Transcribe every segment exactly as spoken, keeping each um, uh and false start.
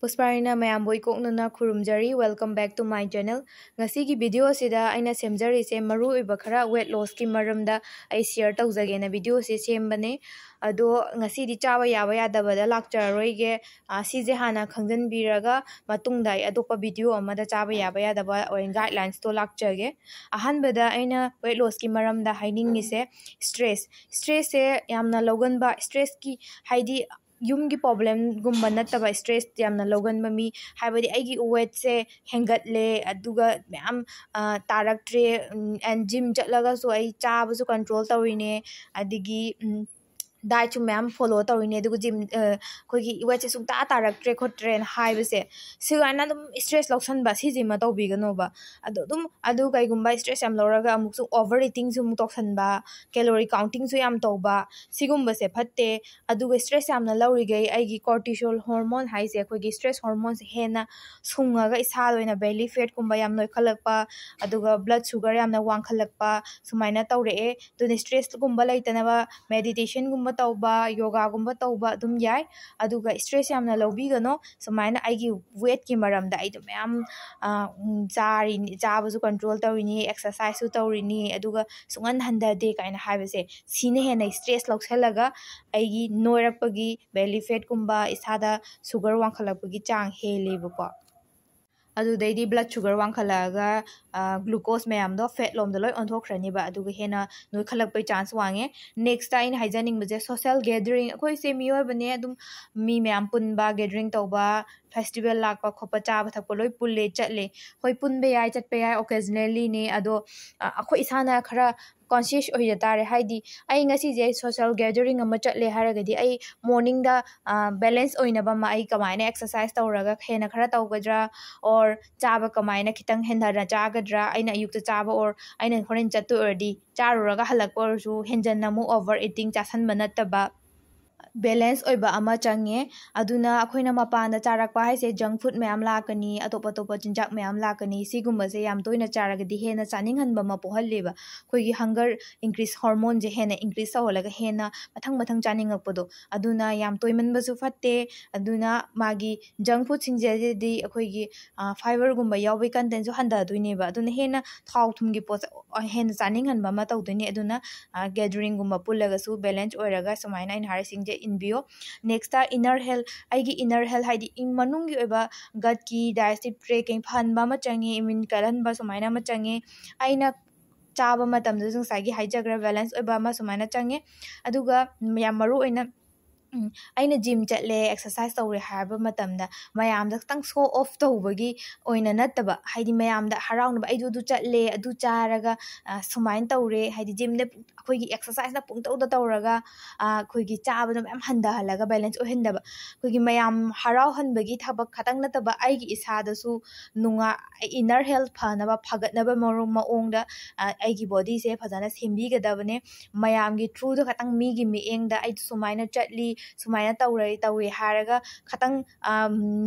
ꯄꯨꯁꯄꯥꯔꯤꯅ ꯃꯌꯥꯝꯕꯨ ꯏꯀꯣꯛꯅꯅ ꯈꯨꯔꯨꯝꯖꯔꯤ꯫ Welcome back to my channel. ꯉꯁꯤꯒꯤ video ꯑꯁꯤꯗ ꯑꯩꯅ ꯁꯦꯝꯖꯔꯤꯁꯦ ꯃꯔꯨꯑꯣꯏꯕ ꯈꯔ weight lossꯀꯤ ꯃꯔꯝꯗ ꯑꯩ share ꯇꯧꯖꯒꯦꯅ video ꯑꯁꯤ ꯁꯦꯝꯕꯅꯦ꯫ ꯑꯗꯣ ꯉꯁꯤꯗꯤ ꯆꯥꯕ ꯌꯥꯕ ꯌꯥꯗꯕꯗ ꯂꯥꯛꯆꯔꯔꯣꯏꯒꯦ꯫ ꯑꯥ, ꯁꯤꯁꯦ ꯍꯥꯟꯅ ꯈꯪꯖꯤꯟꯕꯤꯔꯒ ꯃꯇꯨꯡꯗ ꯑꯩ ꯑꯇꯣꯞꯄ video ꯑꯃꯗ ꯆꯥꯕ ꯌꯥꯕ ꯌꯥꯗꯕ ꯑꯣꯏꯅ guidelinesꯇꯣ ꯂꯥꯛꯆꯒꯦ꯫ ꯑꯍꯥꯟꯕꯗ ꯑꯩꯅ weight lossꯀꯤ ꯃꯔꯝꯗ ꯍꯥꯏꯅꯤꯡꯉꯤꯁꯦ stress꯫ Stressꯁꯦ ꯌꯥꯝꯅ ꯂꯧꯒꯟꯕ, stresskey ꯍꯥꯏꯗꯤ ꯌꯨꯝꯒꯤ problemꯒꯨꯝꯕ ꯅꯠꯇꯕ stress ꯌꯥꯝꯅ ꯂꯧꯒꯟꯕ ꯃꯤ, ꯍꯥꯏꯕꯗꯤ ꯑꯩꯒꯤ weightꯁꯦ ꯍꯦꯟꯒꯠꯂꯦ, ꯑꯗꯨꯒ ꯃꯌꯥꯝ, ꯑ, ꯇꯥꯔꯛꯇ꯭ꯔꯦ, ꯎꯝ, and gym ꯆꯠꯂꯒꯁꯨ ꯑꯩ ꯆꯥꯕꯁꯨ control ꯇꯧꯔꯤꯅꯦ, ꯑꯗꯒꯤ, ꯎꯝ, dietꯁꯨ ꯃꯌꯥꯝ follow ꯇꯧꯔꯤꯅꯦ, ꯑꯗꯨꯒ gym, ꯑ, ꯑꯩꯈꯣꯏꯒꯤ weightꯁꯦ ꯁꯨꯡꯇꯥ ꯇꯥꯔꯛꯇ꯭ꯔꯦ ꯈꯣꯠꯇ꯭ꯔꯦꯅ ꯍꯥꯏꯕꯁꯦ, ꯁꯤ ꯀꯥꯏꯅ ꯑꯗꯨꯝ stress ꯂꯧꯁꯟꯕ, ꯁꯤꯁꯤꯃ ꯇꯧꯕꯤꯒꯅꯣꯕ꯫ ꯑꯗꯣ ꯑꯗꯨꯝ, ꯑꯗꯨ ꯀꯩꯒꯨꯝꯕ stress ꯌꯥꯝ ꯂꯧꯔꯒ ꯑꯃꯨꯛꯁꯨ over eatingꯁꯨ ꯑꯃꯨꯛ ꯇꯧꯁꯟꯕ, calorie countingꯁꯨ ꯌꯥꯝ ꯇꯧꯕ, ꯁꯤꯒꯨꯝꯕꯁꯦ ꯐꯠꯇꯦ꯫ ꯑꯗꯨꯒ stress ꯌꯥꯝꯅ ꯂꯧꯔꯤꯈꯩ ꯑꯩꯒꯤ cortisol hormone ꯍꯥꯏꯁꯦ, ꯑꯩꯈꯣꯏꯒꯤ stress hormoneꯁꯦ ꯍꯦꯟꯅ ꯁꯨꯡꯉꯒ ꯏꯁꯥꯗ ꯑꯣꯏꯅ belly fatꯀꯨꯝꯕ ꯌꯥꯝ ꯅꯣꯏꯈꯠꯂꯛꯄ, ꯑꯗꯨꯒ blood sugar ꯌꯥꯝꯅ ꯋꯥꯡꯈꯠꯂꯛꯄ, ꯁꯨꯃꯥꯏꯅ ꯇꯧꯔꯛꯑꯦ꯫ ꯑꯗꯨꯅ stressꯀꯨꯝꯕ ꯂꯩꯇꯅꯕ meditationꯒꯨꯝꯕ ꯇꯧꯕ, yogaꯒꯨꯝꯕ ꯇꯧꯕ ꯑꯗꯨꯝ ꯌꯥꯏ꯫ ꯑꯗꯨꯒ stress ꯌꯥꯝꯅ ꯂꯧꯕꯤꯒꯅꯣ꯫ ꯁꯨꯃꯥꯏꯅ ꯑꯩꯒꯤ weightꯀꯤ ꯃꯔꯝꯗ ꯑꯩꯗꯣ ꯃꯌꯥꯝ, ꯑ, ꯎꯝ, ꯆꯥꯔꯤꯅꯤ, ꯆꯥꯕꯁꯨ control ꯇꯧꯔꯤꯅꯤ, exerciseꯁꯨ ꯇꯧꯔꯤꯅꯤ, ꯑꯗꯨꯒ ꯁꯨꯡꯍꯟ ꯍꯟꯊꯗꯦ ꯀꯥꯏꯅ ꯍꯥꯏꯕꯁꯦ, ꯁꯤꯅ ꯍꯦꯟꯅ stress ꯂꯧꯁꯜꯂꯒ ꯑꯩꯒꯤ ꯅꯣꯏꯔꯛꯄꯒꯤ, belly fatꯀꯨꯝꯕ, ꯏꯁꯥꯗ sugar ꯋꯥꯡꯈꯠꯂꯛꯄꯒꯤ ꯆꯥꯡ ꯍꯦꯜꯂꯦꯕꯀꯣ꯫ ꯑꯗꯨꯗꯩꯗꯤ blood sugar ꯋꯥꯡꯈꯠꯂꯛꯑꯒ, ꯑ, glucose ꯃꯌꯥꯝꯗꯣ fat ꯂꯣꯝꯗ ꯂꯣꯏ ꯑꯣꯟꯊꯣꯛꯈ꯭ꯔꯅꯤꯕ, ꯑꯗꯨꯒ ꯍꯦꯟꯅ ꯅꯣꯏꯈꯠꯂꯛꯄꯩ chance ꯋꯥꯡꯉꯦ꯫ Nextꯇ ꯑꯩꯅ ꯍꯥꯏꯖꯅꯤꯡꯕꯁꯦ social gathering, ꯑꯩꯈꯣꯏꯁꯦ ꯃꯤꯑꯣꯏꯕꯅꯦ, ꯑꯗꯨꯝ ꯃꯤ ꯃꯌꯥꯝ ꯄꯨꯟꯕ, gathering ꯇꯧꯕ, festival ꯂꯥꯛꯄ ꯈꯣꯠꯄ, ꯆꯥꯕ ꯊꯛꯄ ꯂꯣꯏ ꯄꯨꯜꯂꯦ, ꯆꯠꯂꯦ꯫ ꯍꯣꯏ, ꯄꯨꯟꯕ ꯌꯥꯏ, ꯆꯠꯄ ꯌꯥꯏ, occasionallyꯅꯦ, ꯑꯗꯣ, ꯑ, ꯑꯩꯈꯣꯏ ꯏꯁꯥꯅ ꯈꯔ conscious ꯑꯣꯏꯖ ꯇꯥꯔꯦ꯫ ꯍꯥꯏꯗꯤ ꯑꯩ ꯉꯁꯤꯁꯦ social gathering ꯑꯃ ꯆꯠꯂꯦ ꯍꯥꯏꯔꯒꯗꯤ ꯑꯩ morningꯗ, ꯑ, balance ꯑꯣꯏꯅꯕ ꯑꯃ ꯑꯩ ꯀꯃꯥꯏꯅ exercise ꯇꯧꯔꯒ ꯍꯦꯟꯅ ꯈꯔ ꯇꯧꯒꯗ꯭ꯔꯥ, or ꯆꯥꯕ ꯀꯃꯥꯏꯅ ꯈꯤꯇꯪ ꯍꯟꯊꯅ ꯆꯥꯒꯗ꯭ꯔꯥ, ꯑꯩꯅ ꯑꯌꯨꯛꯇ ꯆꯥꯕ or ꯑꯩꯅ ꯍꯣꯔꯦꯟ ꯆꯠꯇꯣꯏ ꯑꯣꯏꯔꯗꯤ ꯆꯥꯔꯨꯔꯒ ꯍꯜꯂꯛꯄ ꯑꯣꯏꯔꯁꯨ ꯍꯦꯟꯖꯟꯅ ꯑꯃꯨꯛ over eating ꯆꯥꯁꯟꯕ ꯅꯠꯇꯕ꯫ ꯕꯦꯂꯦꯟꯁ ꯑꯣꯏꯕ ꯑꯃ ꯆꯪꯉꯦ꯫ ꯑꯗꯨꯅ ꯑꯩꯈꯣꯏꯅ ꯃꯄꯥꯟꯗ ꯆꯥꯔꯛꯄ ꯍꯥꯏꯁꯦ, ꯖꯪ ꯐꯨꯗ ꯃꯌꯥꯝ ꯂꯥꯛꯀꯅꯤ, ꯑꯇꯣꯞ ꯑꯇꯣꯞꯄ ꯆꯤꯟꯖꯥꯛ ꯃꯌꯥꯝ ꯂꯥꯛꯀꯅꯤ꯫ ꯁꯤꯒꯨꯝꯕꯁꯦ ꯌꯥꯝ ꯇꯣꯏꯅ ꯆꯥꯔꯒꯗꯤ ꯍꯦꯟꯅ ꯆꯥꯅꯤꯡꯍꯟꯕ ꯑꯃ ꯄꯣꯛꯍꯜꯂꯦꯕ꯫ ꯑꯩꯈꯣꯏꯒꯤ ꯍꯪꯒꯔ ꯏꯟꯀ꯭ꯔꯤꯁ, ꯍꯣꯔꯃꯣꯟꯁꯦ ꯍꯦꯟꯅ ꯏꯟꯀ꯭ꯔꯤꯁ ꯇꯧꯍꯜꯂꯒ ꯍꯦꯟꯅ ꯃꯊꯪ ꯃꯊꯪ ꯆꯥꯅꯤꯡꯉꯛꯄꯗꯣ꯫ ꯑꯗꯨꯅ ꯌꯥꯝ ꯇꯣꯏꯃꯟꯕꯁꯨ ꯐꯠꯇꯦ꯫ ꯑꯗꯨꯅ ꯃꯥꯒꯤ ꯖꯪ ꯐꯨꯗꯁꯤꯡꯁꯤꯗꯗꯤ ꯑꯩꯈꯣꯏꯒꯤ ꯐꯥꯏꯕꯔꯒꯨꯝꯕ ꯌꯥꯎꯕꯒꯤ ꯀꯟꯇꯦꯟꯁꯨ ꯍꯟꯊꯗꯣꯏꯅꯦꯕ꯫ ꯑꯗꯨꯅ ꯍꯦꯟꯅ ꯊꯥꯎ ꯊꯨꯝꯒꯤ ꯄꯣꯠꯁꯦ ꯍꯦꯟꯅ ꯆꯥꯅꯤꯡꯍꯟꯕ ꯑꯃ ꯇꯧꯗꯣꯏꯅꯦ꯫ ꯑꯗꯨꯅ ꯒꯦꯗꯔꯤꯡꯒꯨꯝꯕ ꯄꯨꯜꯂꯒꯁꯨ ꯕꯦꯂꯦꯟꯁ ꯑꯣꯏꯔꯒ ꯁꯨꯃꯥꯏꯅ ꯑꯩꯅ ꯍꯥꯏꯔꯤꯁꯤꯡꯁꯦ ꯏꯟꯕꯤꯌꯣ꯫ ꯅꯦꯛꯁꯇ ꯏꯟꯅꯔ ꯍꯦꯜ, ꯑꯩꯒꯤ ꯏꯟꯅꯔ ꯍꯦꯜ ꯍꯥꯏꯗꯤ ꯏꯪ-, ꯃꯅꯨꯡꯒꯤ ꯑꯣꯏꯕ ꯒꯠꯀꯤ ꯗꯥꯏꯖꯦꯁꯇꯤꯞ ꯇ꯭ꯔꯦꯛ ꯐꯍꯟꯕ ꯑꯃ ꯆꯪꯉꯦ, ꯏꯝꯃ꯭ꯌꯨꯟ ꯀꯜꯍꯟꯕ ꯁꯨꯃꯥꯏꯅ ꯑꯃ ꯆꯪꯉꯦ꯫ ꯑꯩꯅ ꯆꯥꯕ ꯃꯇꯝꯗꯁꯨ ꯉꯁꯥꯏꯒꯤ ꯍꯥꯏꯖꯈ꯭ꯔꯦ, ꯕꯦꯂꯦꯟꯁ ꯑꯣꯏꯕ ꯑꯃ ꯁꯨꯃꯥꯏꯅ ꯆꯪꯉꯦ꯫ ꯑꯗꯨꯒ ꯌꯥꯝ ꯃꯔꯨ ꯑꯣꯏꯅ, ꯎꯝ, ꯑꯩꯅ ꯖꯤꯝ ꯆꯠꯂꯦ, ꯑꯦꯛꯁꯔꯁꯥꯏꯁ ꯇꯧꯔꯦ ꯍꯥꯏꯕ ꯃꯇꯝꯗ ꯃꯌꯥꯝꯗ ꯈꯤꯇꯪ ꯁꯣ ꯑꯣꯐ ꯇꯧꯕꯒꯤ ꯑꯣꯏꯅ ꯅꯠꯇꯕ, ꯍꯥꯏꯗꯤ ꯃꯌꯥꯝꯗ ꯍꯔꯥꯎꯅꯕ, "ꯑꯩꯗꯣ ꯑꯗꯨ ꯆꯠꯂꯦ, ꯑꯗꯨ ꯆꯥꯔꯒ, ꯑ, ꯁꯨꯃꯥꯏꯅ ꯇꯧꯔꯦ", ꯍꯥꯏꯗꯤ ꯖꯤꯝꯗ ꯑꯩꯈꯣꯏꯒꯤ ꯑꯦꯛꯁꯔꯁꯥꯏꯁꯅ ꯄꯨꯡꯇꯧꯗ ꯇꯧꯔꯒ, ꯑ, ꯑꯩꯈꯣꯏꯒꯤ ꯆꯥꯕꯗꯣ ꯃꯌꯥꯝ ꯍꯟꯊꯍꯜꯂꯒ ꯕꯦꯂꯦꯟꯁ ꯑꯣꯏꯍꯟꯗꯕ, ꯑꯩꯈꯣꯏꯒꯤ ꯃꯌꯥꯝ ꯍꯔꯥꯎꯍꯟꯕꯒꯤ ꯊꯕꯛ ꯈꯛꯇꯪ ꯅꯠꯇꯕ, ꯑꯩꯒꯤ ꯏꯁꯥꯗꯁꯨ ꯅꯨꯡꯉꯥꯏ, ꯏꯟꯅꯔ ꯍꯦꯜꯊ ꯐꯅꯕ, ꯐꯒꯠꯅꯕ ꯃꯑꯣꯡ-, ꯃꯑꯣꯡꯗ, ꯑ, ꯑꯩꯒꯤ ꯕꯣꯗꯤꯁꯦ ꯐꯖꯅ ꯁꯦꯝꯕꯤꯒꯗꯕꯅꯦ꯫ ꯃꯌꯥꯝꯒꯤ ꯊ꯭ꯔꯨꯗ ꯈꯇꯪ, ꯃꯤꯒꯤ ꯃꯤꯠꯌꯦꯡꯗ "ꯑꯩ ꯁꯨꯃꯥꯏꯅ ꯆꯠꯂꯤ, ꯁꯨꯃꯥꯏꯅ ꯇꯧꯔꯦ, ꯇꯧꯏ" ꯍꯥꯏꯔꯒ ꯈꯇꯪ, ꯑꯝ,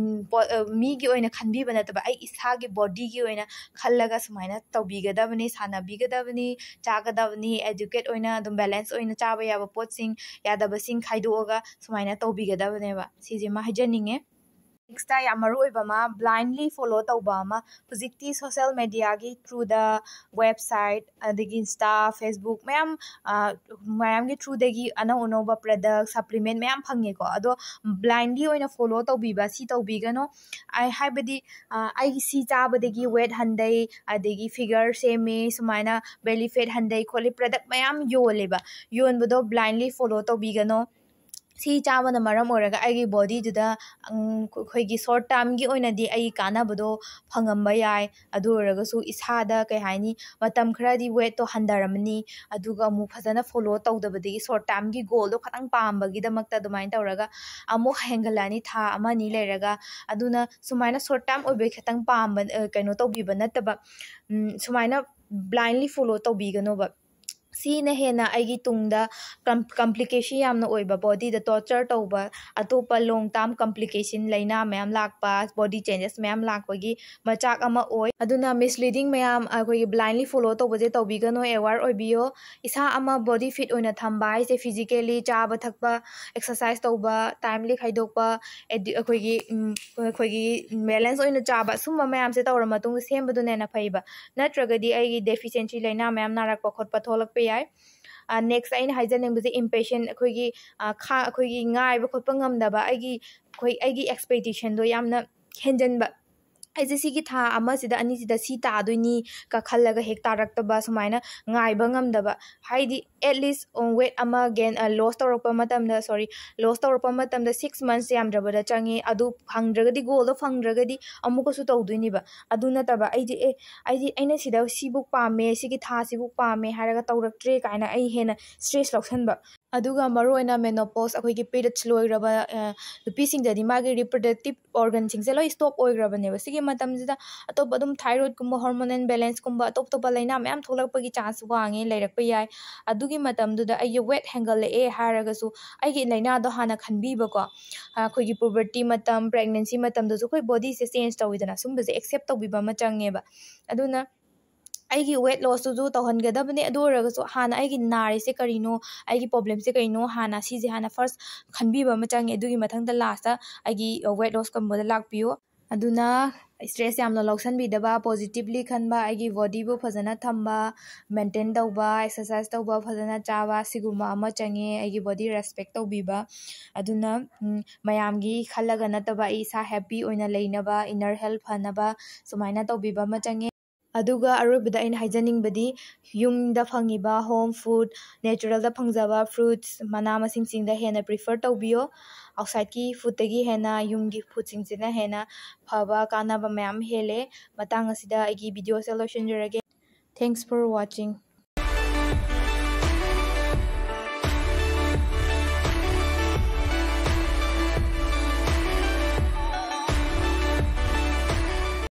ꯄꯣ-, ꯑ, ꯃꯤꯒꯤ ꯑꯣꯏꯅ ꯈꯟꯕꯤꯕ ꯅꯠꯇꯕ, ꯑꯩ ꯏꯁꯥꯒꯤ ꯕꯣꯗꯤꯒꯤ ꯑꯣꯏꯅ ꯈꯜꯂꯒ ꯁꯨꯃꯥꯏꯅ ꯇꯧꯕꯤꯒꯗꯕꯅꯤ, ꯁꯥꯟꯅꯕꯤꯒꯗꯕꯅꯤ, ꯆꯥꯒꯗꯕꯅꯤ, ꯑꯦꯗꯨꯀꯦꯠ ꯑꯣꯏꯅ ꯑꯗꯨꯝ ꯕꯦꯂꯦꯟꯁ ꯑꯣꯏꯅ ꯆꯥꯕ ꯌꯥꯕ ꯄꯣꯠꯁꯤꯡ, ꯌꯥꯗꯕꯁꯤꯡ ꯈꯥꯏꯗꯣꯛꯑꯒ ꯁꯨꯃꯥꯏꯅ ꯇꯧꯕꯤꯒꯗꯕꯅꯦꯕ꯫ ꯁꯤꯁꯤꯃ ꯍꯥꯏꯖꯅꯤꯡꯉꯦ꯫ ꯅꯦꯛꯁꯇ ꯌꯥꯝ ꯃꯔꯨ ꯑꯣꯏꯕ ꯑꯃ, ꯕ꯭ꯂꯥꯏꯟꯂꯤ ꯐꯣꯂꯣ ꯇꯧꯕ ꯑꯃ꯫ ꯍꯧꯖꯤꯛꯇꯤ ꯁꯣꯁꯦꯜ ꯃꯦꯗꯤꯌꯥꯒꯤ ꯊ꯭ꯔꯨꯗ, ꯋꯦꯕꯁꯥꯏꯠ, ꯑꯗꯒꯤ ꯏꯟꯁꯇꯥ, ꯐꯦꯁꯕꯨꯛ ꯃꯌꯥꯝ, ꯑ, ꯃꯌꯥꯝꯒꯤ ꯊ꯭ꯔꯨꯗꯒꯤ ꯑꯅꯧ ꯑꯅꯧꯕ ꯄ꯭ꯔꯗꯛ, ꯁꯄ꯭ꯂꯤꯃꯦꯟ ꯃꯌꯥꯝ ꯐꯪꯉꯦꯀꯣ꯫ ꯑꯗꯣ ꯕ꯭ꯂꯥꯏꯟꯂꯤ ꯑꯣꯏꯅ ꯐꯣꯂꯣ ꯇꯧꯕꯤꯕ, ꯁꯤ ꯇꯧꯕꯤꯒꯅꯣ꯫ ꯑꯩ ꯍꯥꯏꯕꯗꯤ, ꯑ, "ꯑꯩꯒꯤ ꯁꯤ ꯆꯥꯕꯗꯒꯤ ꯋꯦꯠ ꯍꯟꯊꯩ, ꯑꯗꯒꯤ ꯐꯤꯒꯔ ꯁꯦꯝꯃꯦ, ꯁꯨꯃꯥꯏꯅ ꯕꯦꯂꯤ ꯐꯦꯠ ꯍꯟꯊꯩ" ꯈꯣꯠꯂꯤ, ꯄ꯭ꯔꯗꯛ ꯃꯌꯥꯝ ꯌꯣꯜꯂꯦꯕ꯫ ꯌꯣꯟꯕꯗꯣ ꯕ꯭ꯂꯥꯏꯟꯂꯤ ꯐꯣꯂꯣ ꯇꯧꯕꯤꯒꯅꯣ꯫ ꯁꯤ ꯆꯥꯕꯅ ꯃꯔꯝ ꯑꯣꯏꯔꯒ ꯑꯩꯒꯤ ꯕꯣꯗꯤꯗꯨꯗ, ꯎꯝ, ꯑꯩꯈꯣꯏꯒꯤ ꯁꯣꯔꯠ ꯇꯥꯔꯝꯒꯤ ꯑꯣꯏꯅꯗꯤ ꯑꯩꯒꯤ ꯀꯥꯟꯅꯕꯗꯣ ꯐꯪꯉꯝꯕ ꯌꯥꯏ꯫ ꯑꯗꯨ ꯑꯣꯏꯔꯒꯁꯨ ꯏꯁꯥꯗ, ꯀꯩ ꯍꯥꯏꯅꯤ, ꯃꯇꯝ ꯈꯔꯗꯤ ꯋꯦꯠꯇꯣ ꯍꯟꯊꯔꯝꯃꯅꯤ꯫ ꯑꯗꯨꯒ ꯑꯃꯨꯛ ꯐꯖꯅ ꯐꯣꯂꯣ ꯇꯧꯗꯕꯗꯒꯤ ꯁꯣꯔꯠ ꯇꯥꯔꯝꯒꯤ ꯒꯣꯜꯗꯣ ꯈꯇꯪ ꯄꯥꯝꯕꯒꯤꯗꯃꯛꯇ ꯑꯗꯨꯃꯥꯏꯅ ꯇꯧꯔꯒ ꯑꯃꯨꯛ ꯍꯦꯟꯒꯠꯂꯛꯑꯅꯤ ꯊꯥ ꯑꯃ ꯑꯅꯤ ꯂꯩꯔꯒ꯫ ꯑꯗꯨꯅ ꯁꯨꯃꯥꯏꯅ ꯁꯣꯔꯠ ꯇꯥꯔꯝ ꯑꯣꯏꯕꯒꯤ ꯈꯇꯪ ꯄꯥꯝꯕ, ꯑ, ꯀꯩꯅꯣ ꯇꯧꯕꯤꯕ ꯅꯠꯇꯕ, ꯎꯝ, ꯁꯨꯃꯥꯏꯅ ꯕ꯭ꯂꯥꯏꯟꯂꯤ ꯐꯣꯂꯣ ꯇꯧꯕꯤꯒꯅꯣꯕ꯫ ꯁꯤꯅ ꯍꯦꯟꯅ ꯑꯩꯒꯤ ꯇꯨꯡꯗ ꯀꯝ- complication ꯌꯥꯝꯅ ꯑꯣꯏꯕ, ꯕꯣꯗꯤꯗ ꯇꯣꯔꯆꯔ ꯇꯧꯕ, ꯑꯇꯣꯞꯄ ꯂꯣꯡ ꯇꯥꯔꯝ ꯀꯝꯄ꯭ꯂꯤꯀꯦꯁꯟ, ꯂꯥꯏꯅꯥ ꯃꯌꯥꯝ ꯂꯥꯛꯄ, ꯕꯣꯗꯤ ꯆꯦꯟꯖꯦꯁ ꯃꯌꯥꯝ ꯂꯥꯛꯄꯒꯤ ꯃꯆꯥꯛ ꯑꯃ ꯑꯣꯏ꯫ ꯑꯗꯨꯅ ꯃꯤꯁꯂꯤꯗꯤꯡ ꯃꯌꯥꯝ, ꯑꯩꯈꯣꯏꯒꯤ ꯕ꯭ꯂꯥꯏꯟꯂꯤ ꯐꯣꯂꯣ ꯇꯧꯕꯁꯦ ꯇꯧꯕꯤꯒꯅꯨ, ꯑꯦꯋꯥꯔ ꯑꯣꯏꯕꯤꯌꯣ꯫ ꯏꯁꯥ ꯑꯃ ꯕꯣꯗꯤ ꯐꯤꯠ ꯑꯣꯏꯅ ꯊꯝꯕ ꯍꯥꯏꯁꯦ ꯐꯤꯖꯤꯀꯦꯜꯂꯤ ꯆꯥꯕ ꯊꯛꯄ, ꯑꯦꯛꯁꯔꯁꯥꯏꯁ ꯇꯧꯕ, ꯇꯥꯏꯝꯂꯤ ꯈꯥꯏꯗꯣꯛꯄ, ꯑꯦꯗꯤ- ꯑꯩꯈꯣꯏꯒꯤ ꯎꯝ, ꯑꯩꯈꯣꯏꯒꯤ ꯕꯦꯂꯦꯟꯁ ꯑꯣꯏꯅ ꯆꯥꯕ, ꯁꯨꯝꯕ ꯃꯌꯥꯝꯁꯦ ꯇꯧꯔ ꯃꯇꯨꯡꯗ ꯁꯦꯝꯕꯗꯨꯅ ꯍꯦꯟꯅ ꯐꯩꯕ꯫ ꯅꯠꯇ꯭ꯔꯒꯗꯤ ꯑꯩꯒꯤ ꯗꯦꯐꯤꯁꯦꯟꯁꯤ ꯂꯥꯏꯅꯥ ꯃꯌꯥꯝ ꯅꯥꯔꯛꯄ ꯈꯣꯠꯄ ꯊꯣꯛꯂꯛꯄ ꯌꯥꯏ꯫ ꯅꯦꯛꯁ ꯑꯩꯅ ꯍꯥꯏꯖꯅꯤꯡꯕꯁꯦ ꯏꯝꯄꯦꯁꯦꯟ, ꯑꯩꯈꯣꯏꯒꯤ ꯑ, ꯈꯥ- ꯑꯩꯈꯣꯏꯒꯤ ꯉꯥꯏꯕ ꯈꯣꯠꯄ ꯉꯝꯗꯕ, ꯑꯩꯒꯤ ꯑꯩꯈꯣꯏ ꯑꯩꯒꯤ ꯑꯦꯛꯁꯄꯦꯛꯇꯦꯁꯟꯗꯣ ꯌꯥꯝꯅ ꯍꯦꯟꯖꯟꯕ꯫ ꯑꯩꯁꯦ ꯁꯤꯒꯤ ꯊꯥ ꯑꯃꯁꯤꯗ ꯑꯅꯤꯁꯤꯗ ꯁꯤ ꯇꯥꯗꯣꯏꯅꯤ ꯀ ꯈꯜꯂꯒ ꯍꯦꯛ ꯇꯥꯔꯛꯇꯕ, ꯁꯨꯃꯥꯏꯅ ꯉꯥꯏꯕ ꯉꯝꯗꯕ꯫ ꯍꯥꯏꯗꯤ ꯑꯦꯠ ꯂꯤꯁ ꯋꯦꯠ ꯑꯃ ꯒꯦꯟ ꯂꯣꯁ ꯇꯧꯔꯛꯄ ꯃꯇꯝꯗ, ꯁꯣꯔꯤ, ꯂꯣꯁ ꯇꯧꯔꯛꯄ ꯃꯇꯝꯗ ꯁꯤꯛꯁ ꯃꯟꯁ ꯌꯥꯝꯗ꯭ꯔꯕꯗ ꯆꯪꯉꯤ꯫ ꯑꯗꯨ ꯐꯪꯗ꯭ꯔꯒꯗꯤ, ꯒꯣꯜꯗꯣ ꯐꯪꯗ꯭ꯔꯒꯗꯤ ꯑꯃꯨꯛꯀꯁꯨ ꯇꯧꯗꯣꯏꯅꯦꯕ꯫ ꯑꯗꯨ ꯅꯠꯇꯕ ꯑꯩꯗꯤ ꯑꯦ ꯑꯩꯗꯤ ꯑꯩꯅ ꯁꯤꯗ ꯁꯤꯕꯨꯛ ꯄꯥꯝꯃꯦ, ꯁꯤꯒꯤ ꯊꯥꯁꯤꯕꯨꯛ ꯄꯥꯝꯃꯦ ꯍꯥꯏꯔꯒ ꯇꯧꯔꯛꯇ꯭ꯔꯦ ꯀꯥꯏꯅ ꯑꯩ ꯍꯦꯟꯅ ꯁ꯭ꯇ꯭ꯔꯦꯁ ꯂꯧꯁꯟꯕ꯫ ꯑꯗꯨꯒ ꯃꯔꯨꯑꯣꯏꯅ ꯃꯦꯅꯣꯄꯣꯁ, ꯑꯩꯈꯣꯏꯒꯤ ꯄꯤꯔꯤꯌꯗꯁ ꯂꯣꯏꯈ꯭ꯔꯕ ꯑ, ꯅꯨꯄꯤꯁꯤꯡꯗꯗꯤ ꯃꯥꯒꯤ ꯔꯤꯄ꯭ꯔꯗꯛꯇꯤꯞ ꯑꯣꯔꯒꯟꯁꯤꯡꯁꯦ ꯂꯣꯏ ꯁ꯭ꯇꯣꯞ ꯑꯣꯏꯈ꯭ꯔꯕꯅꯦꯕ꯫ ꯁꯤꯒꯤ ꯃꯇꯝꯁꯤꯗ ꯑꯇꯣꯞꯄ ꯑꯗꯨꯝ ꯊꯥꯏꯔꯣꯏꯗꯀꯨꯝꯕ, ꯍꯣꯔꯃꯣꯅꯦꯜ ꯕꯦꯂꯦꯟꯁꯀꯨꯝꯕ, ꯑꯇꯣꯞ ꯑꯇꯣꯞꯄ ꯂꯥꯏꯅꯥ ꯃꯌꯥꯝ ꯊꯣꯛꯂꯛꯄꯒꯤ ꯆꯥꯟꯁ ꯋꯥꯡꯉꯦ, ꯂꯩꯔꯛꯄ ꯌꯥꯏ꯫ ꯑꯗꯨꯒꯤ ꯃꯇꯝꯗꯨꯗ ꯑꯩꯒꯤ ꯋꯦꯠ ꯍꯦꯟꯒꯠꯂꯛꯑꯦ ꯍꯥꯏꯔꯒꯁꯨ ꯑꯩꯒꯤ ꯂꯥꯏꯅꯥꯗꯣ ꯍꯥꯟꯅ ꯈꯟꯕꯤꯕꯀꯣ꯫ ꯑꯩꯈꯣꯏꯒꯤ ꯄꯨꯕꯔꯇꯤ ꯃꯇꯝ, ꯄ꯭ꯔꯦꯒꯅꯦꯟꯁꯤ ꯃꯇꯝꯗꯁꯨ ꯑꯩꯈꯣꯏ ꯕꯣꯗꯤꯁꯦ ꯆꯦꯟꯖ ꯇꯧꯋꯤꯗꯅ, ꯁꯨꯝꯕꯁꯦ ꯑꯦꯛꯁꯦꯞ ꯇꯧꯕꯤꯕ ꯑꯃ ꯆꯪꯉꯦꯕ꯫ ꯑꯗꯨꯅ ꯑꯩꯒꯤ ꯋꯦꯠ ꯂꯣꯁꯇꯨꯁꯨ ꯇꯧꯍꯟꯒꯗꯕꯅꯦ꯫ ꯑꯗꯨ ꯑꯣꯏꯔꯒꯁꯨ ꯍꯥꯟꯅ ꯑꯩꯒꯤ ꯅꯥꯔꯤꯁꯦ ꯀꯔꯤꯅꯣ, ꯑꯩꯒꯤ ꯄ꯭ꯔꯣꯕ꯭ꯂꯦꯝꯁꯦ ꯀꯔꯤꯅꯣ, ꯍꯥꯟꯅ ꯁꯤꯁꯦ ꯍꯥꯟꯅ ꯐꯥꯔꯁ ꯈꯟꯕꯤꯕ ꯑꯃ ꯆꯪꯉꯦ꯫ ꯑꯗꯨꯒꯤ ꯃꯊꯪꯗ ꯂꯥꯁꯇ ꯑꯩꯒꯤ ꯋꯦꯠ ꯂꯣꯁꯀꯨꯝꯕꯗ ꯂꯥꯛꯄꯤꯌꯨ꯫ ꯑꯗꯨꯅ ꯁ꯭ꯇ꯭ꯔꯦꯁ ꯌꯥꯝꯅ ꯂꯧꯁꯟꯕꯤꯗꯕ, ꯄꯣꯖꯤꯇꯤꯚꯂꯤ ꯈꯟꯕ, ꯑꯩꯒꯤ ꯕꯣꯗꯤꯕꯨ ꯐꯖꯅ ꯊꯝꯕ, ꯃꯦꯟꯇꯦꯟ ꯇꯧꯕ, ꯑꯦꯛꯁꯔꯁꯥꯏꯁ ꯇꯧꯕ, ꯐꯖꯅ ꯆꯥꯕ, ꯁꯤꯒꯨꯝꯕ ꯑꯃ ꯆꯪꯉꯦ꯫ ꯑꯩꯒꯤ ꯕꯣꯗꯤ ꯔꯦꯁꯄꯦꯛ ꯇꯧꯕꯤꯕ꯫ ꯑꯗꯨꯅ ꯎꯝ, ꯃꯌꯥꯝꯒꯤ ꯈꯜꯂꯒ ꯅꯠꯇꯕ, ꯑꯩ ꯏꯁꯥ ꯍꯦꯄꯤ ꯑꯣꯏꯅ ꯂꯩꯅꯕ, ꯏꯟꯅꯔ ꯍꯦꯜꯊ ꯐꯅꯕ ꯁꯨꯃꯥꯏꯅ ꯇꯧꯕꯤꯕ ꯑꯃ ꯆꯪꯉꯦ꯫ ꯑꯗꯨꯒ ꯑꯔꯣꯏꯕꯗ ꯑꯩꯅ ꯍꯥꯏꯖꯅꯤꯡꯕꯗꯤ, ꯌꯨꯝꯗ ꯐꯪꯉꯤꯕ ꯍꯣꯝ ꯐꯨꯗ, ꯅꯦꯆꯔꯦꯜꯗ ꯐꯪꯖꯕ ꯐ꯭ꯔꯨꯠꯁ, ꯃꯅꯥ ꯃꯁꯤꯡꯁꯤꯡꯗ ꯍꯦꯟꯅ ꯄ꯭ꯔꯤꯐꯔ ꯇꯧꯕꯤꯌꯣ꯫ ꯑꯥꯎꯠꯁꯥꯏꯠꯀꯤ ꯐꯨꯗꯇꯒꯤ ꯍꯦꯟꯅ ꯌꯨꯝꯒꯤ ꯐꯨꯗꯁꯤꯡꯁꯤꯅ ꯍꯦꯟꯅ ꯐꯕ, ꯀꯥꯟꯅꯕ ꯃꯌꯥꯝ ꯍꯦꯜꯂꯦ꯫ ꯃꯇꯥꯡ ꯑꯁꯤꯗ ꯑꯩꯒꯤ ꯚꯤꯗꯤꯑꯣꯁꯦ ꯂꯣꯏꯁꯤꯟꯖꯔꯒꯦ꯫ Thanks for watching.